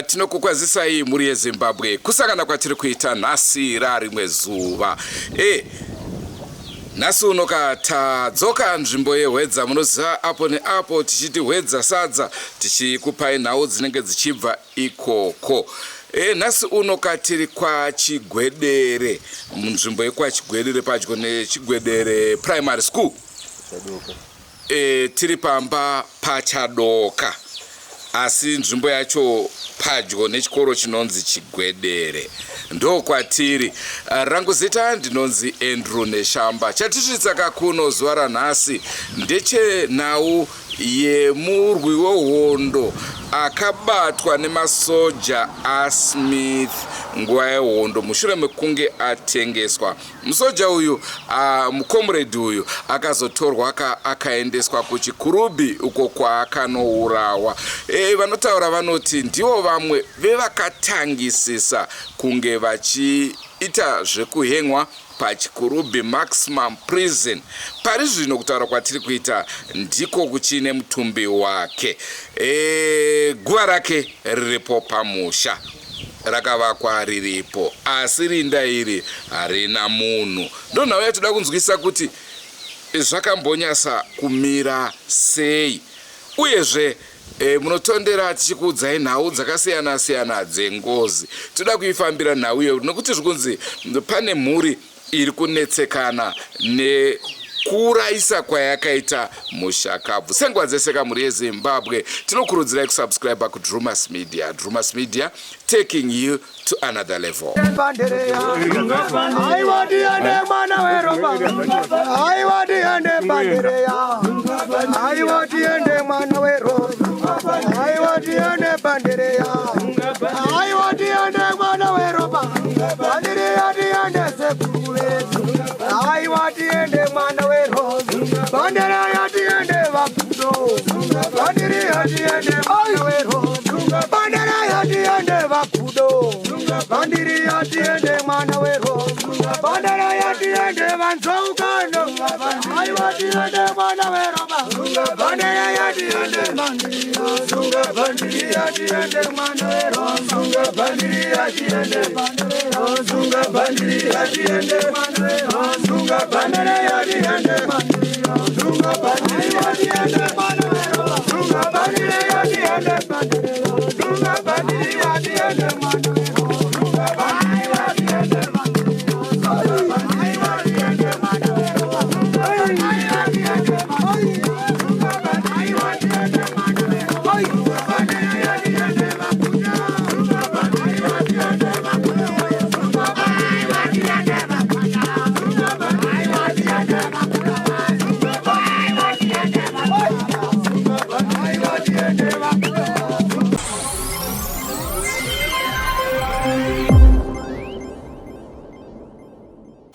Tinokukwazisai mhuri yeZimbabwe kusangana kwatiri kuita nhasi rarimwe zuva. E, nhasi uno ka tadzoka nzvimbo yeHwedza, munoziva apo neapo tichiti Hwedza sadza, tichikupai nhau dzinenge dzichibva ikoko. E, nhasi uno ka tiri kwaChigwedere, munzvimbo yekwaChigwedere padyo neChigwedere Primary School. E, tiri pamba pachadoka asi nzvimbo yacho padyo nechikoro chinonzi Chigwedere ndokwatiri. Rangu zita ndinonzi Andrew Neshamba. Chatisvitsa kakuno zuva ranhasi ndechenhau yemurwi wehondo akabatwa nemasoja aSmith nguva yehondo mushure mekunge atengeswa. Musoja uyu, mukomuredi uyu akazotorwa akaendeswa kuChikurubi uko kwaakanourawa. Vanotaura vanoti ndivo vamwe vevakatangisisa kunge vachiita zvekuhengwa paChikurubi Maximum Prison. Pari zvino kutaura kwatiri kuita ndiko kuchine mutumbi wake. Guva rake riripo pamusha rakavakwa riripo, asi rinda iri harina munhu. Ndonhau yatoda kunzwisa kuti zvakambonyasa kumira sei. Uyezve munotondera tichikuudzai nhau dzakasiyana siyana dzengozi. Toda kuifambira nhau iyo nekuti zvikunzi pane mhuri iri kunetsekana nekuurayisa kwayakaita mushakabvu. Senguva dzese kamhuri yeZimbabwe, tinokurudzirai kusubscribe kuDrumas Media. Drumas Media, taking you to another level. Aiwa tiende mwana weropa, aiwa tiende bandereya, aiwa tiende mwana weropa, aiwa tiende bandereya, aiwa tiende mwana weropa, bandereya tiende sekuru vedu, aiwa tiende mwana weropa, bandereya tiende vakudo, bandereya tiende mwana weropa, bandereya tiende vakudo, bandereya tiende mwana weropa, bandereya tiende vanzoukano, aiwa tiende mwana weropa, bandereya tiende bandereya, bandereya tiende mwana weropa, bandereya tiende bandereya, bandereya tiende mwana weropa, bandereya tiende bandereya, bandereya tiende mwana weropa, bandereya tiende bandereya, bandereya tiende mwana weropa, bandereya tiende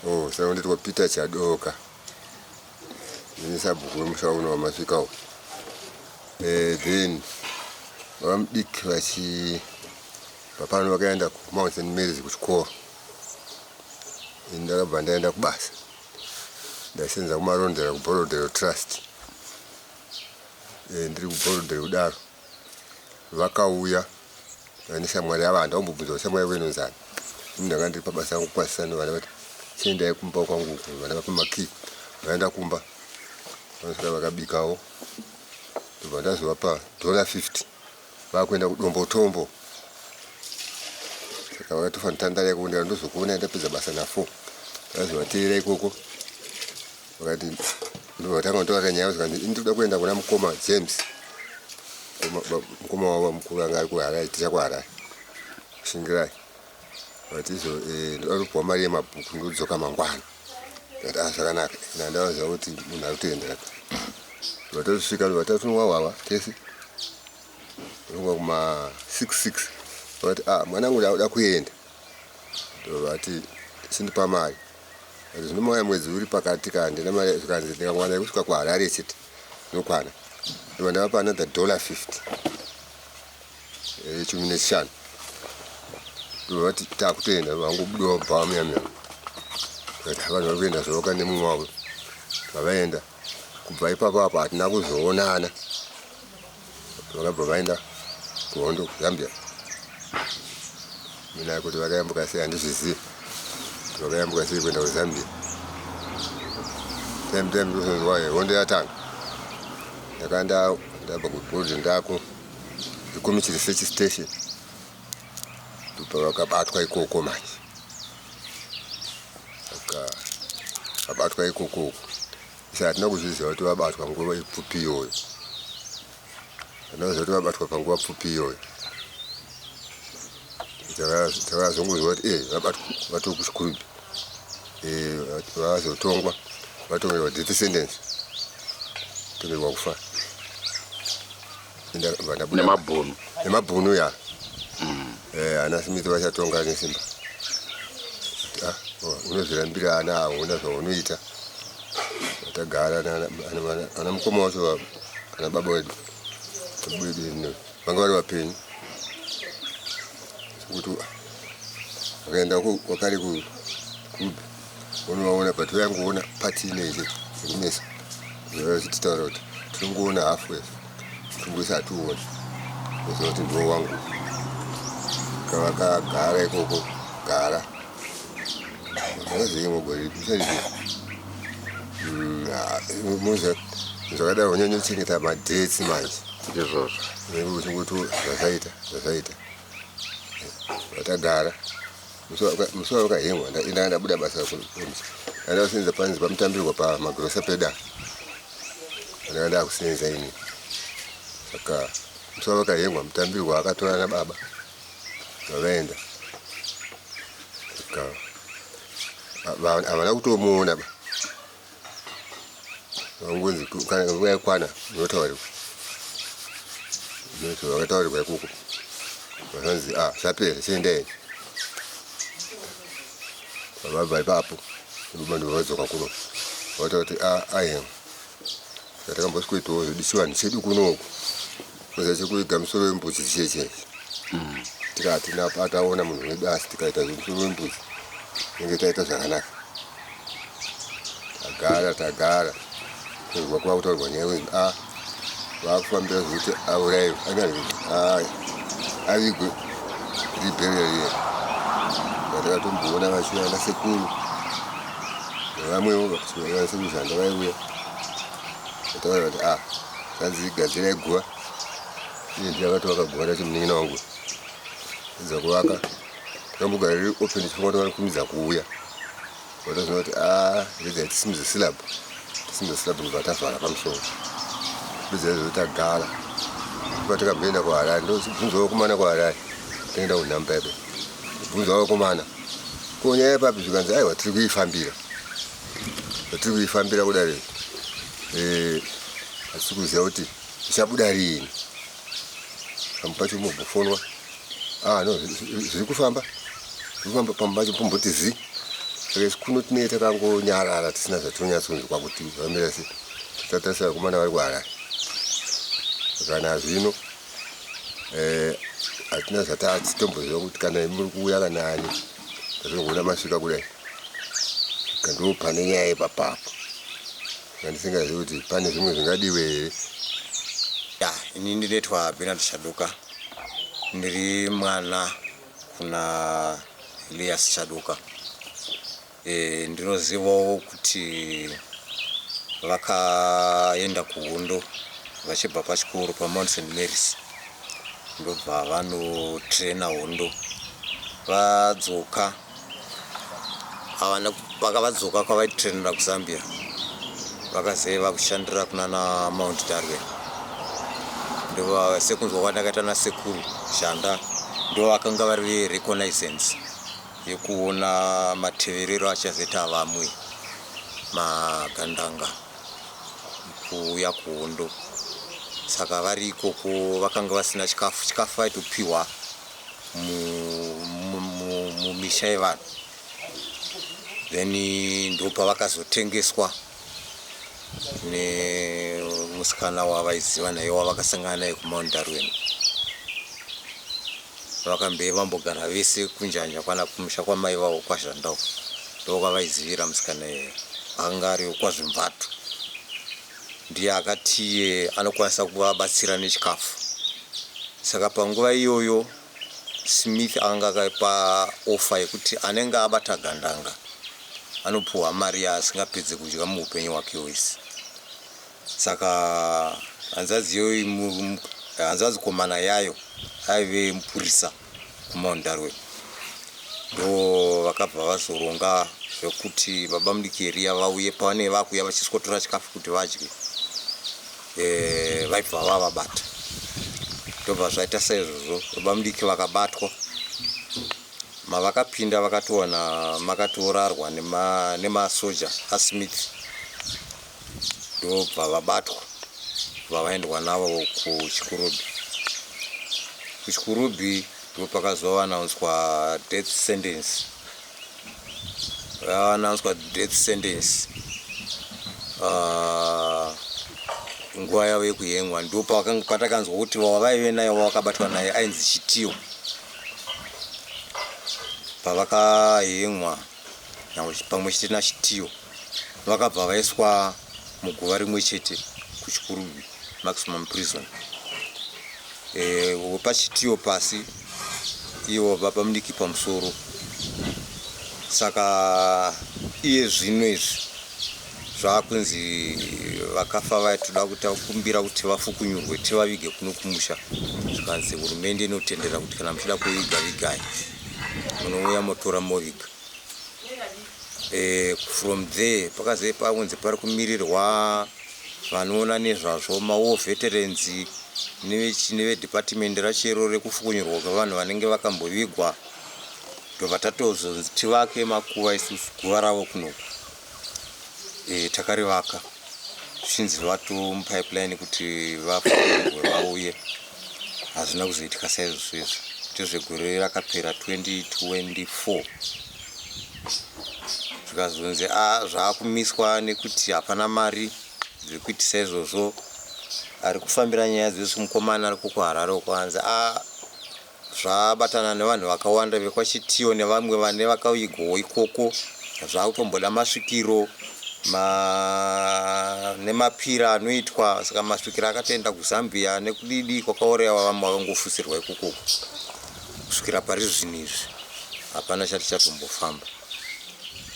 Oh, saka nditwa Peter Chadoka. Ndini sabhuku wemusha uno wamasvika uyu. Then vamudiki vachi papano vakaenda kuMount St Mary's kuchikoro. Ini ndakabva ndaenda kubasa. Ndaisenza kuMarondera kuBorrowdale Trust. Ndiri kuBorrowdale kudaro. Vakauya vane shamwari yavo, handaumbobvunza kuti shamwari yavo inonzani. Ini ndanga ndiri pabasa rangu kukwazisa nevana vati chiendai kumba kwangu uko, vana vapa makii. Vaenda kumba vanosvika vakabikawo, ndobva ndazovapa $50 vakuenda kuDombotombo. Saka vakatofa nditandara ikoko, ndikati ndozokuona ndapedza basa na4. Vakazovateera ikoko vakati Ndotanga kutora nyaya zvikanzi ini ndikuda kuenda kuna mukoma James. Mukoma wavo mukuru anga ari kuHarare, ticha kuHarare. Shingirai. Vati izvo eh, ndoda kupiwa mari yemabhuku ndodzoka mangwana. Ndati ah zvakanaka. Ina ndavaziva kuti munhu ari kutoendera. Vatosvika vatatunwa hwahwa tese. Ronga kuma 66. Vati ah mwanangu ndakuda kuenda. Ndovati chindipa mari. Zvino mauya mwedzi uri pakati ka handina mari zvikanzi ndikangwana yekusvika kuHarare chete inokwana. Ndobva ndavapa another dollar 50 yechumi nechishanu. Ndobva vati takutoenda vangobudawo bhawa muya muya. Vakati vanhu vari kuenda zvavo nemumwe wavo. Vavaenda kubva ipapo apo hatina kuzoonana. Vakabva vaenda kuhondo kuZambia. Mina kuti vakayambuka sei handizvizivi. Vakayambuka sei kuenda kuZambia. Time time ndozonzwa hondo yatanga. Ndakanda ndabva kuGolden ndako Ikomichi Research Station. Ndopavakabatwa ikoko manje. Saka vabatwa ikoko uko. Saka hatina kuzviziva kuti vabatwa nguva ipfupi iyoyo. Hatina kuziva kuti vabatwa panguva pfupi iyoyo. Takazongonzwa kuti eh vabatwa vatoo kuChikurubi. Eh vazotongwa vatongerwa death sentence. Tongerwa kufa. Nemabhunu. Nemabhunu ya. Eh ana Smith vachatonga nesimba. Ah, unozvirambira ana hauna zvaunoita. Tagara ana mukoma wacho ana baba wedu vanga vari vapenyu. Kuti vakaenda kwakare kuGubi unovaona but vayangoona pati inei chete yekumeso. Vachititaura kuti tinongoona hafu yesu tingoisa hationi. Kuziva kuti ndiwo wangu. Kavakagara ikoko gara. Zvakazenge gore zvakadaro unyanya kuchengeta madates manje. Ndizvozvo. Uchingoti zvazvaita zvazvaita. Vatagara musi wavakahemwa ndanga ndabuda basa ndanga kusenza panzi pamutambirwa pamagrosa peda ndanga ndakusenza ini saka musi wavakahemwa mutambirwa akatora nababa vavaenda saka havana kutomuona ba vangonzi kana nguva yakwana unotaurirwa vakataurirwa ikoko vakanzi ah zvapera chiendai vabva ipapo vanhu vadzoka kuno vataura kuti ah ahem takamboswetawo zvedu chivanhu chedu kunoku kuza chekuiga musoro wembudzi cheche tikati ataona munhu wedu asi tikaita zvemusoro wembudzi tinenge taita zvakanaka tagara tagara kunzwa kwava kutaurwa nyaya kunzi a vakufambira zvekuti auraiwe avigwe ribheriya riya vatakatomboona vachiuya ana sekuru nevamwewo vana sekuru zhanda vaiuya vataura kuti a zvanzi gadzirai guva iye ndiye akatovaka guva racho munin'ina wangu edza kuvaka takambogara riri open tichifunga kuti vanokumidza kuuya vatozoona kuti a regai tisimudze slab tisimudze slab ndobva tavhara pamusoro pedza izvozvo tagara kuva takamboenda kuHarare ndobvunza vakomana kuHarare toenda kunhamba ipe bvunza vakomana ko nyaya yepapi zvikanzi aiwa tiri kuifambira tiri kuifambira kudare hatisi kuziva kuti ichabuda riini pamwe pacho mobhofonwa ah no zviri kufamba zviri kufamba pamwe pacho pomboti zi saka isu kuno tinee takangonyarara tisina zvatinonyatsonzwa kuti zvamira sei tatatarisa vakomana vari kuHarare kana zvino hatina zvatatitomboziva kuti kana muri kuuya kana ani tatinongoona masvika kudai saka ndo pane nyaya ipapapo andisingazivi kuti pane zvimwe zvingadiwe here. Ya, ini ndinoitwa Bernard Shaduka. Ndiri mwana kuna Elias Shaduka. E, ndinozivawo kuti vakaenda kuhondo vachibva pachikoro paMount St Mary's ndobva vanotrena hondo vadzoka havana vakavadzoka kwavaitrenera kuZambia. Vakazove vakushandira kunana Mount Darwin. Ndova sekunzwa kwandakaita nasekuru Zhanda ndovakanga vari vereconnaissance yekuona mateverero achazoita vamwe magandanga kuuya kuhondo. Saka vari ikoko vakanga vasina chikafu, chikafu vaitopiwa mumisha yevanhu. Then ndopavakazotengeswa nemusikana wavaiziva naye wavakasangana naye kuMount Darwin. Vakambe vambogara vese kunjanja kwana kumusha kwamai vavo kwaZhanda uko. Ndokwavaizivira musikana iyeye. Akanga ari kwaZvimbatu. Ndiye akati iye anokwanisa kuvabatsira nechikafu. Saka panguva iyoyo Smith akanga akapa ofa yekuti anenge abata gandanga anopuhwa mari yaasingapedze kudya muupenyu hwake hwese. Saka hanzvadzi iyoyi, hanzvadzi komana yayo aive mupurisa kuMount Darwin. Ndo vakabva vazoronga zvekuti baba mudiki Eriya vauye pavanenge vakuuya vachiswotora chikafu kuti vadye. E, vaibva vavabata. Ndobva zvaita saizvozvo, baba mudiki vakabatwa. Mavakapinda vakatowana makatorarwa nemasoja aSmith. Ndobva vabatwa vavaendwa navo kuChikurubi. KuChikurubi ndopakazoanaunswa death sentence. Vaanaunswa death sentence nguva yavo yekuhengwa ndopatakanzwa kuti wavaive naye wavakabatwa naye ainzi Chitiyo. Pavakahengwa pamwe chete naChitiyo vakabva vaiswa muguva rimwe chete kuChikurubi Maximum Prison. E, wepaChitiyo pasi ivo baba mudiki pamusoro. Saka iye zvino izvi zvakunzi vakafa vaya toda kukumbira kuti vafukunyurwe tivavige kuno kumusha. Zvikanzi hurumende inotendera kuti kana muchida kuviga vigai, munouya motora moviga. E, from there pakazove pakunzi pari kumirirwa vanoona nezvazvo mawar veterans nevedepartment rachero rekufukunyurwa kwevanhu vanenge vakambovigwa. Ndobva tatozonzi tivake makuva isusu guva ravo kunoku. E, takarivaka zvichinzi vato mupipeline kuti vafukunyurwe vauye. Hazvina kuzoitika saizvozvo izvo. Ndezvegore rakapera 2024. Zvikazonzi zvaakumiswa nekuti hapana mari dzekuitisa izvozvo. Ari kufambira nyaya dzese mukomana ari kuHarare uko anzi zvabatana nevanhu vakawanda vekwaChitiyo nevamwe vane vakavigwawo ikoko. Zvakutomboda masvikiro nemapira anoitwa. Saka masvikiro akatoenda kuZambia nekudidi kwakaurayiwa vamwe vakangofusirwa ikoko. Kusvikira pari zvino izvi hapana chati chatombofamba.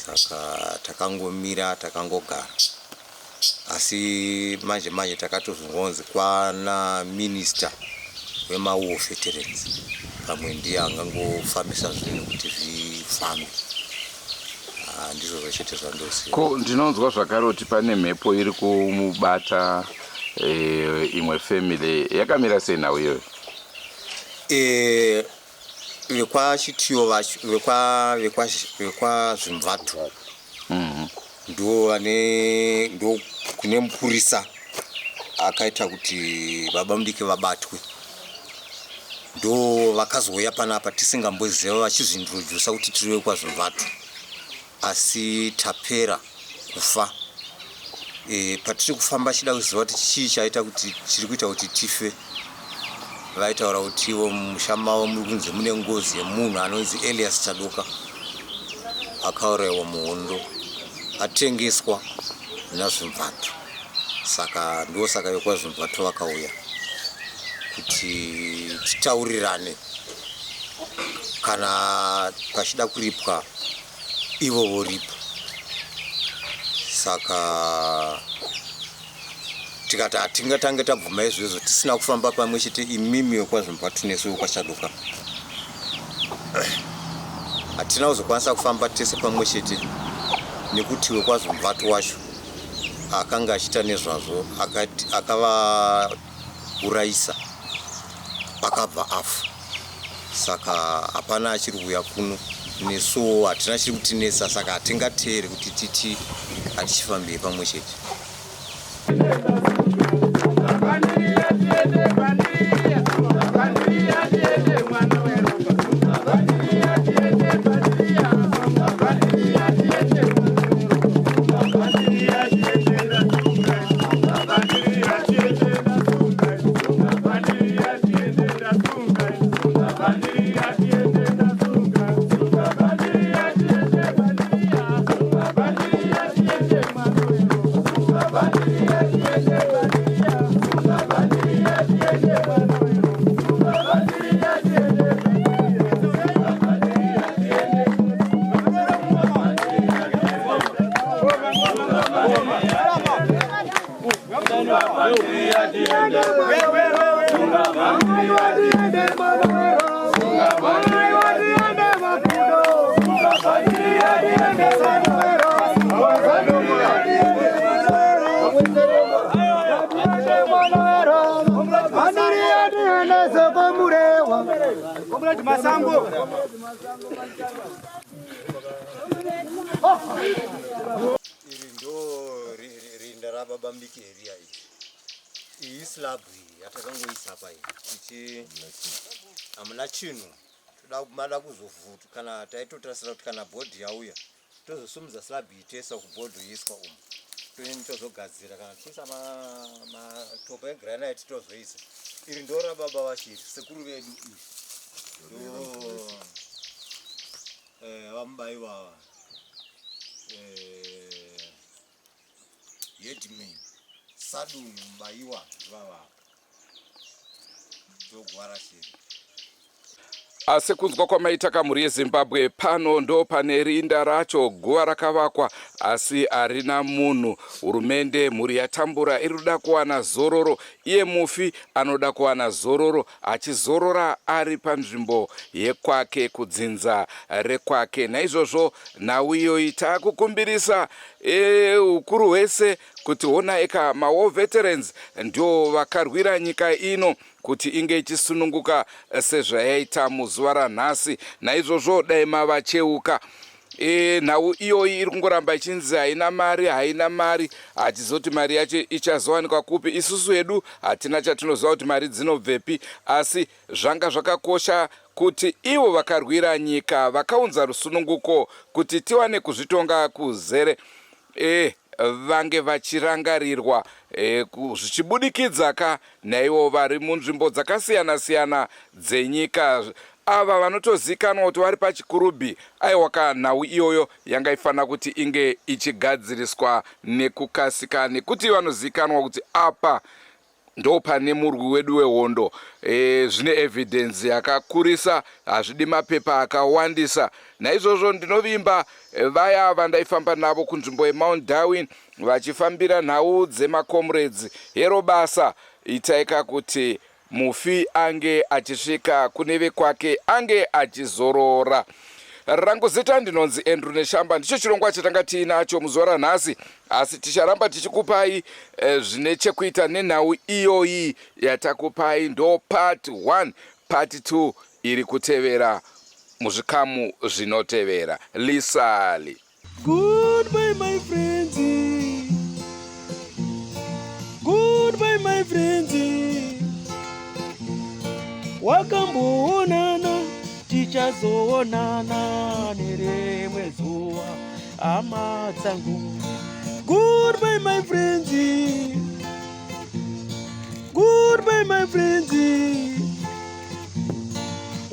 Saka takangomira takangogara. Asi manje manje takatozongonzi kwana minister wemawar veterans pamwe ndiye angangofambisa zvinhu kuti zvifambe. Ndizvozvo chete zvandoziva. Ko ndinonzwa zvakare kuti pane mhepo iri kumubata imwe family yakamira sei nhau iyoyo? E, vekwaChitiyo vacho vekwaZvimvatu ndo vane ndo kune mupurisa akaita kuti baba mudiki vabatwe. Ndo vakazouya panapa tisingamboziva vachizvintrodusa kuti tiri vekwaZvimvatu, asi tapera kufa. E, patiri kufamba chida kuziva kuti chii chaita kuti chiri kuita kuti tife. Vaitaura kuti ivo mumusha mavo muri kunzi mune ngozi yemunhu anonzi Elias Chadoka akaurayiwa muhondo atengeswa naZvimvatu. Saka ndosaka vekwaZvimvatu vakauya kuti titaurirane kana pachida kuripwa ivo voripa. Saka tikati hatingatange tabvuma izvozvo tisina kufamba pamwe chete imimi vekwaZvimvatu nesu vekwaChadoka. Hatina kuzokwanisa kufamba tese pamwe chete nekuti wekwaZvimvatu wacho akanga achiita nezvazvo akavaurayisa akabva afa saka hapana achiri kuuya kuno nesuwo hatina chiri kutinetsa saka hatingateere kuti titi hatichifambei pamwe chete. Iri ndo rinda rababa mudiki area iri. Iyi slab iyi yatakangoisa apa iyi ichi hamuna chinhu toda mada kuzovhutu kana taitotarisira kuti kana bhodhi yauya tozosumudza slab iyi toisa kubhodhi yoiswa umu toini tozogadzira kana tichiisa matopo egranite tozoisa iri ndo rababa vashiri sekuru vedu iri ndo eh, vamubaiwa ava eh, headman sadunhu mubaiwa ivava ndogwara shiri. Asi kunzwa kwamaita kamhuri yeZimbabwe pano ndo pane rinda racho guva rakavakwa asi harina munhu. Hurumende mhuri yatambura iri kuda kuwana zororo iye mufi anoda kuwana zororo achizorora ari panzvimbo yekwake kudzinza rekwake. Naizvozvo nhau iyoyi takukumbirisa e, ukuru hwese kuti honaika mawar veterans ndio vakarwira nyika ino kuti inge ichisununguka sezvayaita muzuva ranhasi. Naizvozvo dai mavacheuka. E, nhau iyoyi iri kungoramba ichinzi haina mari haina mari hatizoti mari yacho ichazowanikwa kupi isusu hedu hatina chatinoziva kuti mari dzinobvepi asi zvanga zvakakosha kuti ivo vakarwira nyika vakaunza rusununguko kuti tiwane kuzvitonga kuzere e, vange vachirangarirwa e, zvichibudikidza ka naivo vari munzvimbo dzakasiyana-siyana dzenyika ava vanotozikanwa kuti vari pachikurubhi aiwa ka nhau iyoyo yanga ifanira kuti inge ichigadziriswa nekukasika nekuti vanozikanwa kuti apa ndopane murwi wedu wehondo e, zvine evidence yakakurisa hazvidi mapepa akawandisa naizvozvo ndinovimba e, vaya vandaifamba navo kunzvimbo yemount Darwin vachifambira nhau dzemacomrades hero basa itaika kuti mufi ange achisvika kune vekwake ange achizorora rangu zita ndinonzi Andrew Neshamba ndicho chirongwa chatanga tiinacho muzuva ranhasi asi ticharamba tichikupai eh, zvine chekuita nenhau iyoyi yatakupai ndo part 1 part 2 iri kutevera muzvikamu zvinotevera lisali Goodbye my friends. Goodbye my friends. Wakamboonana tichazoonana nerimwe zuva hama dzangu. Goodbye my friends. Goodbye my friends.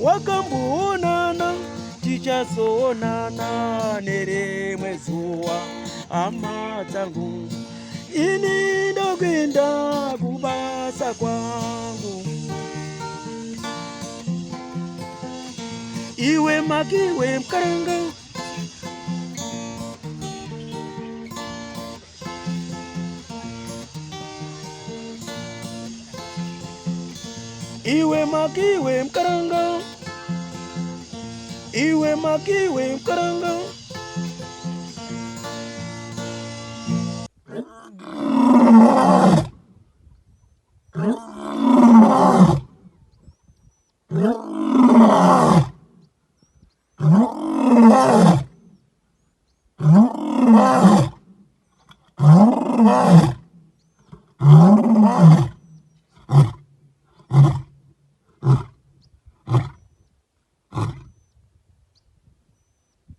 Wakamboonana tichazoonana nerimwe zuva hama dzangu. Ini ndokuenda kubasa kwangu. Iwe makiwe mkaranga Iwe makiwe mkaranga Iwe makiwe mkaranga.